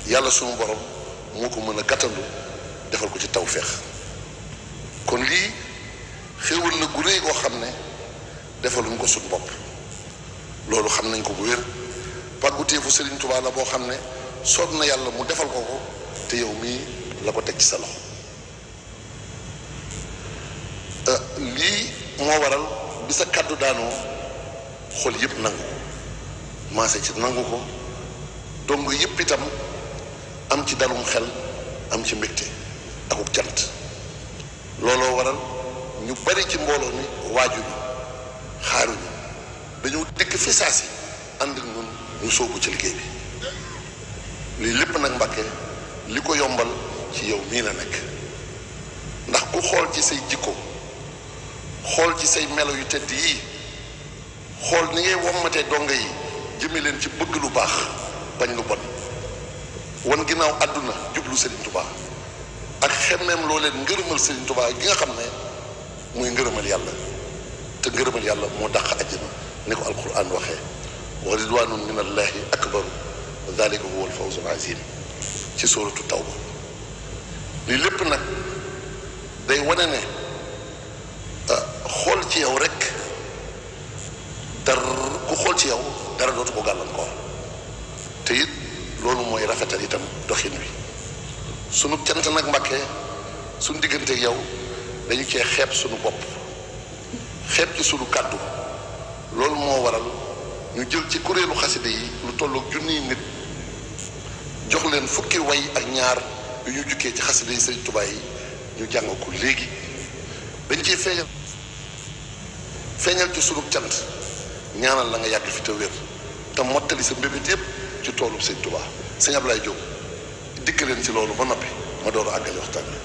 yàlla sunu borom moo ko mën a gàttandu defal ko ci tawféex kon lii xéewal la gu réy goo xam ne defaluñ ko suñu bopp loolu xam nañ ko bu wér pàgguteefu Sëriñ Tuubaa la boo xam ne soob na yàlla mu defal ko ko te yow mii la ko teg ci sa loxo lii moo waral bi sa kàddu daanoo xol yëpp nangu ko maase ci nangu ko dong yëpp itam am ci dalum xel am ci mbégte akuk cant looloo waral ñu bari ci mbooloo mi waajuñu xaaruñu dañoo dikk fi saa si ànd ak ñun ñu soobu ci liggéey bi lii lépp nag Mbàkke li ko yombal ci yow mii la nekk ndax ku xool ci say jikko xool ci say melo yu tedd yii xool ni ngay wommatee donga yi jëme leen ci bëgg lu baax bañ lu bon wan ginnaaw àdduna jublu Serigne Touba ak xemmeem loo leen ngërëmal Serigne Touba gi nga xam ne muy ngërëmal yàlla te ngërëmal yàlla moo dàq àjjana ni ko alquran waxee wa ridwanun min allahi akbaru wa dalika huwa alfawzul azim ci sóoratu tawba lii lépp nag day wane ne xool ci yow rek ku xool ci yow dara dootu ko gàllankoor te it loolu mooy rafetal itam doxin wi sunu cant nag Mbàkke sunu diggante yow dañu cee xeeb sunu bopp xeeb ci sunu kàddu loolu moo waral ñu jël ci kuréelu xaside yi lu tolloog junniy nit jox leen fukki way ak ñaar yu ñu jukkee ci xaside yi Sëriñ Tuubaa yi ñu jàng ko léegi dañ ciy feeñal ci sunu cant ñaanal la nga yàgg fi te wér te mottali sa mbébét yépp ci toolub Sëriñ Tuubaa sëñ Ablaye Diop dikk leen ci loolu ba noppi ma door a àggale waxtaan bi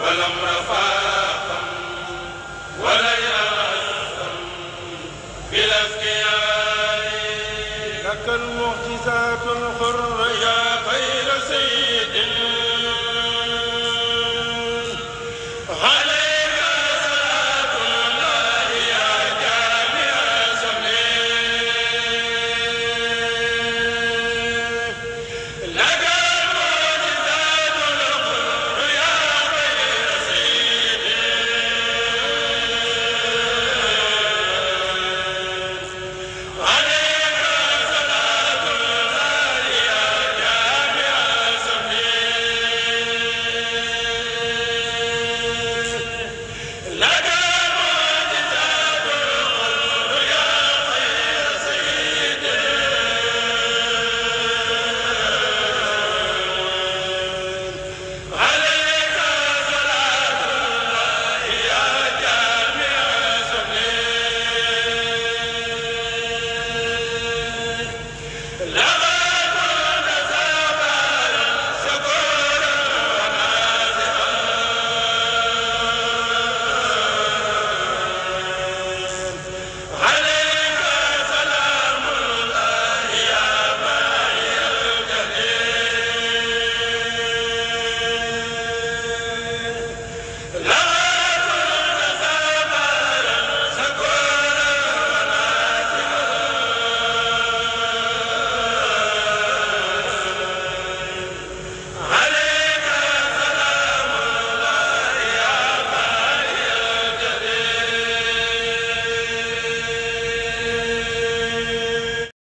ولم رفع